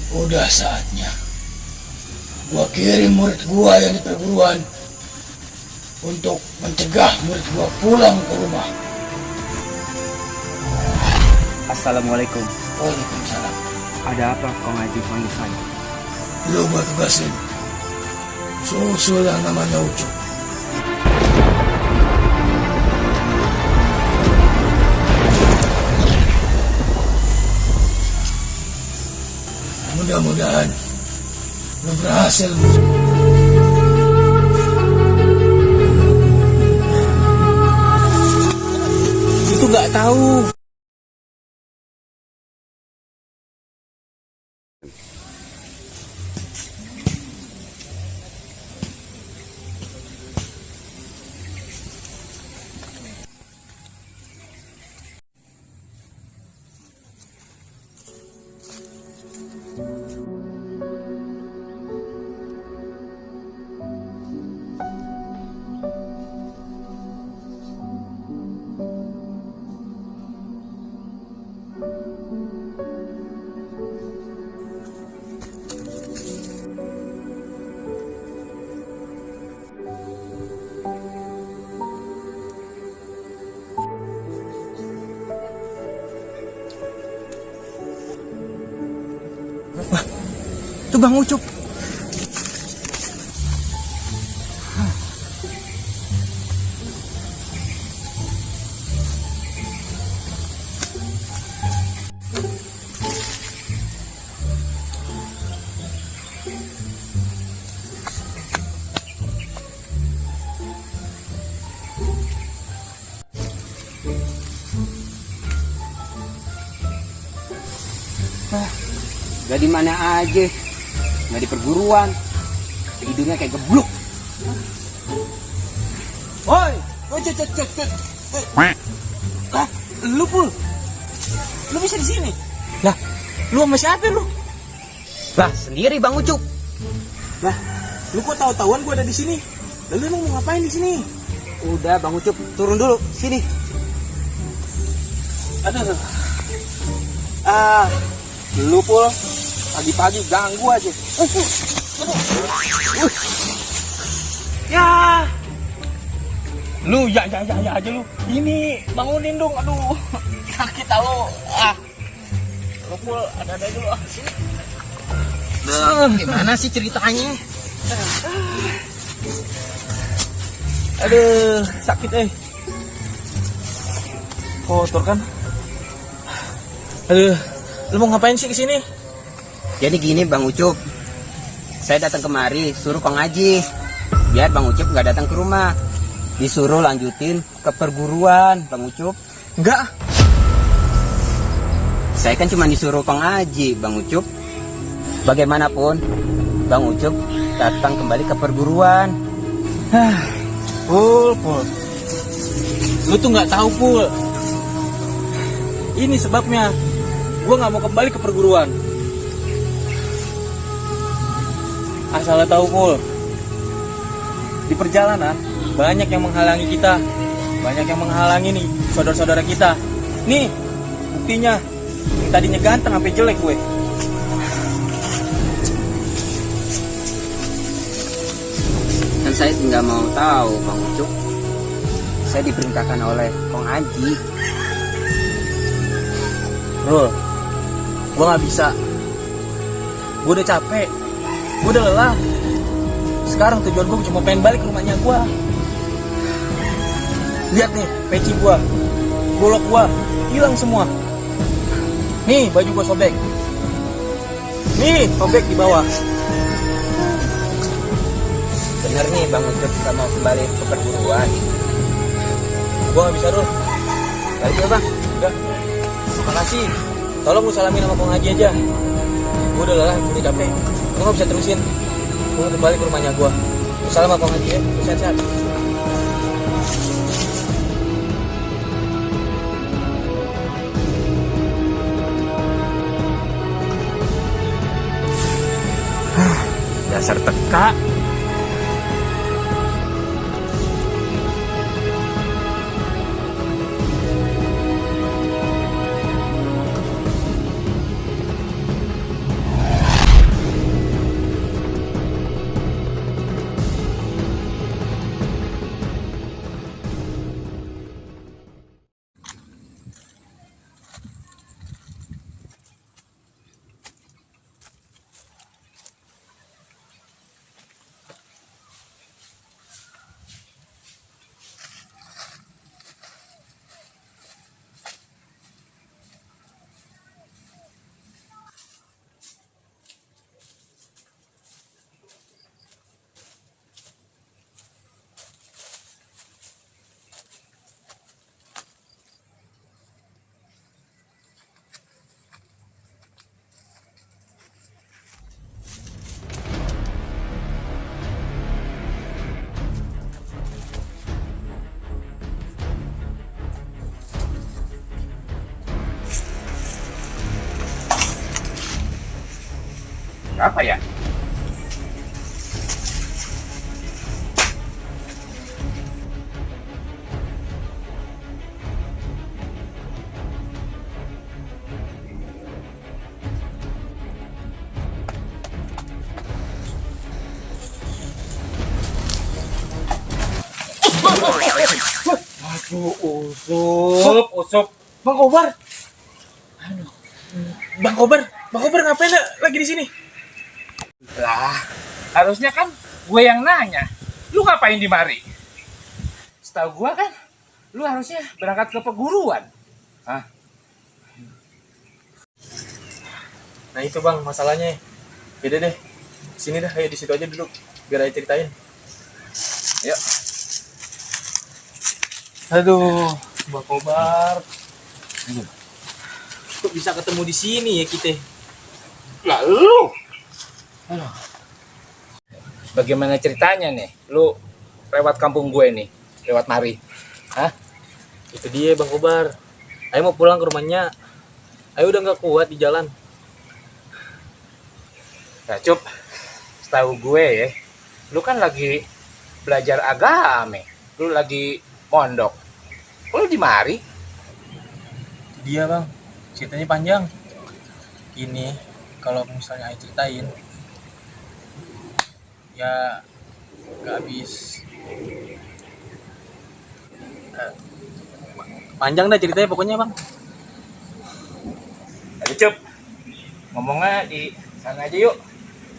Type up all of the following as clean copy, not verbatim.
Udah saatnya gua kirim murid gua yang di perguruan untuk mencegah murid gua pulang ke rumah. Assalamualaikum. Waalaikumsalam. Ada apa kau ngaji panggil saya? Lu gua tugasin susul yang namanya Ucup. Mudah-mudahan lu berhasil. Itu nggak tahu. Wah, itu Bang Ucup. Gak di mana aja, nggak di perguruan, hidungnya kayak gebluk. Woi, cet. Lah, lu Pul, lu bisa di sini? Lah, lu sama siapa lu? Lah, sendiri Bang Ucup. Lah, lu kok tahu-tahuan gua ada di sini? Lalu lu mau ngapain di sini? Udah Bang Ucup, turun dulu, sini. Aduh. Lu Pul, pagi-pagi ganggu aja. Ya. Lu ya aja lu. Ini bangunin dong, aduh. Sakit tahu. Lu Pul, ada dulu. Gimana sih ceritanya? Aduh, sakit kotor kan? Aduh, lu mau ngapain sih kesini? Jadi gini Bang Ucup, saya datang kemari suruh kau ngaji, biar Bang Ucup nggak datang ke rumah, disuruh lanjutin ke perguruan Bang Ucup. Enggak. Saya kan cuma disuruh kau ngaji Bang Ucup. Bagaimanapun Bang Ucup datang kembali ke perguruan. Pul. Lu tuh nggak tahu Pul. Ini sebabnya gue nggak mau kembali ke perguruan. Asal lo tahu Pul, di perjalanan banyak yang menghalangi kita, banyak yang menghalangi nih saudara-saudara kita. Nih buktinya, yang tadinya ganteng sampai jelek gue. Dan saya nggak mau tahu Bang Ucup. Saya diperintahkan oleh Kong Haji. Rul, gue nggak bisa. Gue udah capek, gue udah lelah. Sekarang tujuan gue cuma pengen balik ke rumahnya gue. Lihat nih, peci gue, golok gue, hilang semua. Nih, baju gue sobek. Nih, sobek di bawah. Bener nih Bang Ucup nggak mau kembali ke perguruan. Gue gak bisa, Rul. Balik ya Bang. Udah, makasih. Tolong lu salamin sama Kong Haji aja. Gue udah lelah, gue udah capek. Gue gak bisa terusin. Gue mau kembali ke rumahnya gue. Salam sama Kong Haji ya, sehat-sehat. Dasar teka. Apa ya? Aduh, Usup. Bang Kobar. Bang Kobar ngapain lagi di sini? Lah, harusnya kan gue yang nanya. Lu ngapain di mari? Setahu gue kan, lu harusnya berangkat ke perguruan. Hah? Nah itu bang masalahnya. Beda deh. Sini dah, ayo di situ aja duduk. Biar aja ceritain. Yuk. Aduh, Bang Kobar. Kok bisa ketemu di sini ya kita? Lah lu. Bagaimana ceritanya nih? Lu lewat kampung gue nih, lewat mari. Hah? Itu dia Bang Kobar. Ayo mau pulang ke rumahnya. Ayo udah nggak kuat di jalan. Nah, Cup. Setahu gue ya, lu kan lagi belajar agama. Lu lagi mondok. Lu di mari? Itu dia bang. Ceritanya panjang. Ini kalau misalnya Ayo ceritain, ya nggak habis. Panjang dah ceritanya pokoknya bang. Ayo Cup. Ngomongnya di sana aja yuk.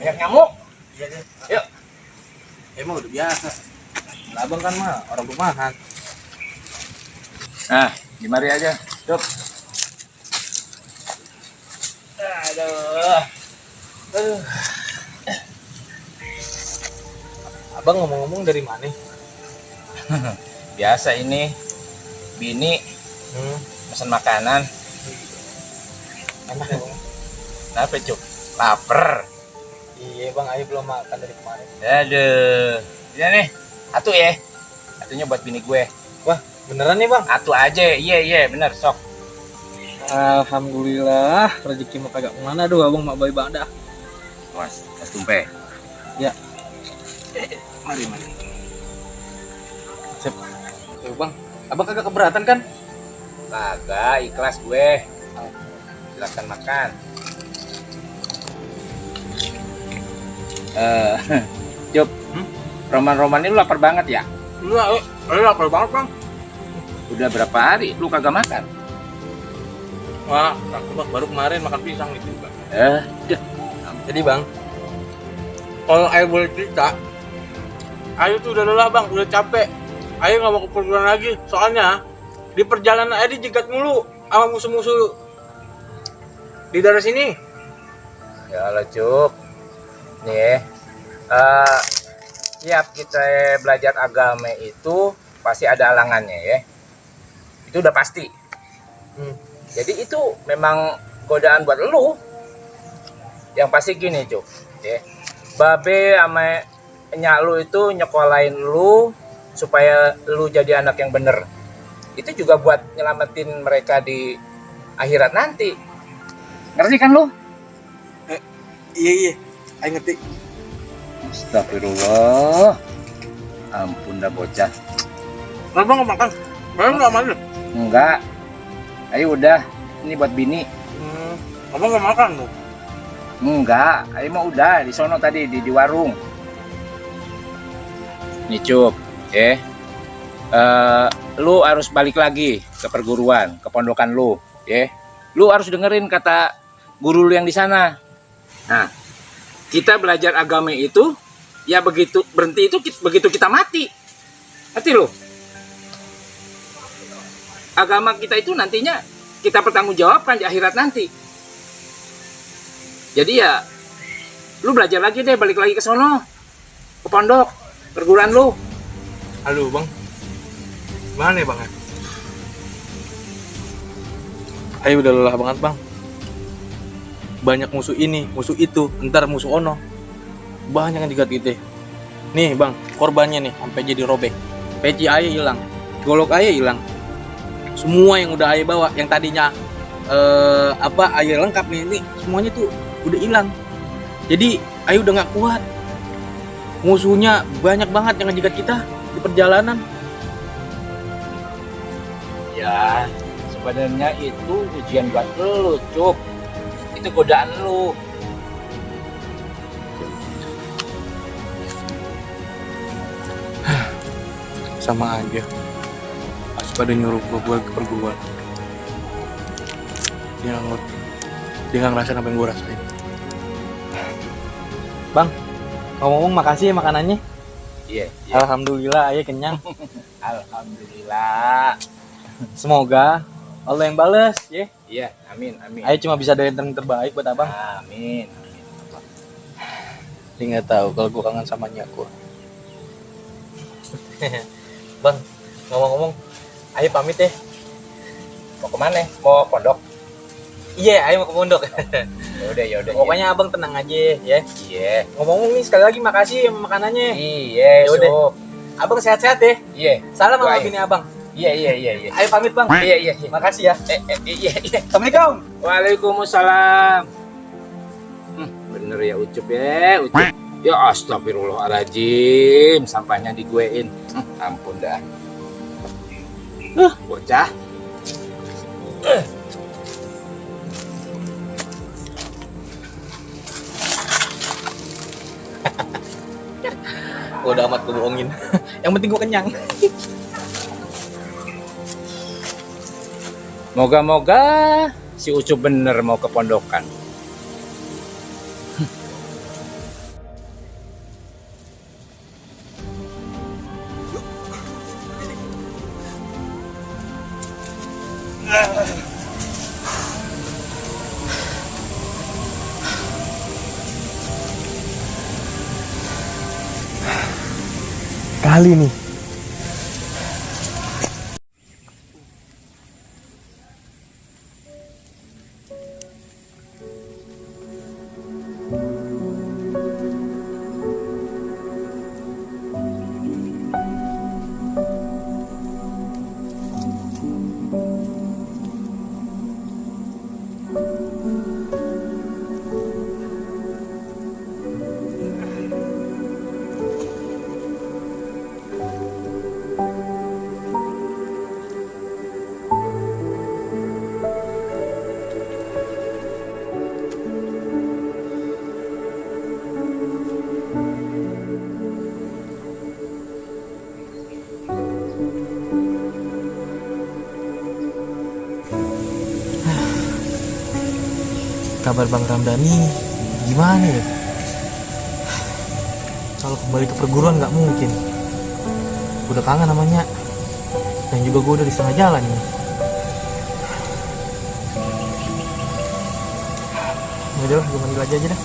Banyak nyamuk. Yuk. Emang udah biasa. Lah, abang kan mah orang rumahan. Nah, di mari aja. Cup. Aduh. Abang ngomong-ngomong dari mana? Biasa ini bini pesan makanan. Enak ya bang. Kenapa Cup? Laper. Iya bang, Ayo belum makan dari kemarin. Aduh. Ini nih. Atuh ya. Atunya buat bini gue. Wah, beneran nih bang? Atuh aja. Iya, bener sok. Alhamdulillah, rezeki mah kagak kemana. Aduh, abang mak bayi banget dah. Mas tumpe. Ya. Mari. Sip. Tuh bang, abang kagak keberatan kan? Kagak, ikhlas gue. Silakan makan. Cup. Roman-roman ini lu lapar banget ya? Lu lapar banget bang. Udah berapa hari lu kagak makan? Wah, baru kemarin makan pisang gitu bang. Jadi bang, kalau Ayo boleh cerita, Ayo tuh udah lelah bang, udah capek. Ayo nggak mau ke perguruan lagi, soalnya di perjalanan Ayo dijegat mulu sama musuh-musuh di daerah sini. Ya Allah Cup. Nih, tiap kita belajar agama itu pasti ada halangannya ya. Itu udah pasti. Jadi itu memang godaan buat lu. Yang pasti gini Cup, ya. Babe sama nyak lu itu nyekolahin lu supaya lu jadi anak yang bener. Itu juga buat nyelamatin mereka di akhirat nanti. Ngerti kan lu? Iya, Ayo ngerti. Astagfirullah. Ampun dah bocah. Kenapa nggak makan? Baru nggak makan. Enggak. Ayo udah, ini buat bini. Abang nggak makan tuh? Enggak, ayo mau udah di sono tadi di warung. Nih Cup, lu harus balik lagi ke perguruan, ke pondokan lu, ya. Lu harus dengerin kata guru lu yang di sana. Nah, kita belajar agama itu, ya begitu berhenti itu begitu kita mati. Ngerti lu? Agama kita itu nantinya kita pertanggungjawabkan di akhirat nanti. Jadi ya, lu belajar lagi deh, balik lagi ke sono, ke pondok, perguruan lu. Halo bang, mana ya bang? Ayo udah lelah banget bang. Banyak musuh ini, musuh itu, ntar musuh ono. Banyak yang digat gitu. Nih bang, korbannya nih sampai jadi robek. Peci Ayo hilang, golok Ayo hilang. Semua yang udah Ayo bawa, yang tadinya Ayo lengkap nih, semuanya tuh udah hilang. Jadi Ayu udah nggak kuat. Musuhnya banyak banget yang ngejegat kita di perjalanan. Ya, sebenarnya itu ujian buat lu, Cuk. Itu godaan lu. Sama aja. Pas pada nyuruh gue ke perguruan. Dia nggak ngerti. Dia nggak ngerasain apa yang gue rasain. Bang, ngomong-ngomong makasih ya makanannya. Iya. Alhamdulillah, Ayah kenyang. Alhamdulillah. Semoga Allah yang bales, ya. Iya, amin, amin. Ayah cuma bisa doain yang terbaik buat abang. Amin. Dia nggak tahu kalau gue kangen sama nyaku. Bang, ngomong-ngomong, Ayah pamit ya. Mau kemana? Mau pondok? Iya, Ayah mau ke pondok. Yaudah. Pokoknya abang tenang aja ya. Iya. Ngomong-ngomong nih sekali lagi makasih ya makanannya. Iya, Yaudah. Sob. Abang sehat-sehat ya. Iya. Salam sama Baik. bini abang. Iya. Ayo pamit bang. Iya. Makasih ya. Iya. Assalamualaikum. Waalaikumsalam. Bener ya Ucup ya, Ucup. Ya astagfirullahaladzim, sampahnya diguein. Ampun dah. Bocah. Udah amat gue bohongin. Yang penting gue kenyang. Moga-moga si Ucup bener mau ke pondokan. Kali nih. Kabar Bang Ramdhani gimana ya? Kalau kembali ke perguruan nggak mungkin. Udah kangen namanya. Dan juga gue udah di setengah jalan ini. Udah, gue mandi lagi aja dah.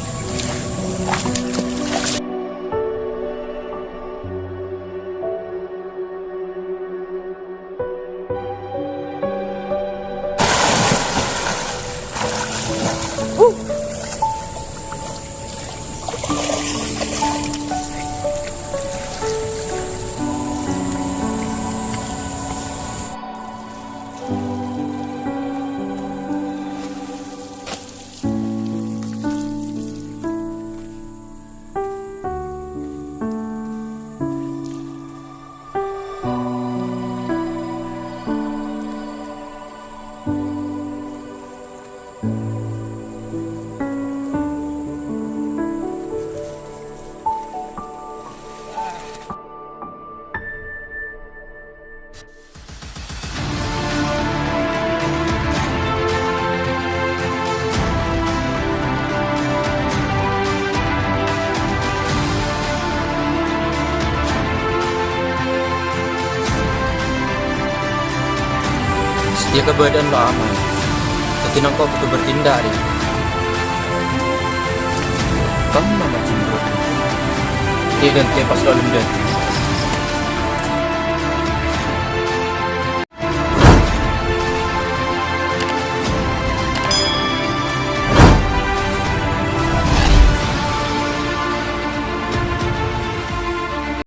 Jika keadaan lo aman, tapi kau butuh bertindak ya. Kamu nama Cindro. Dia ganti pas lo lembut.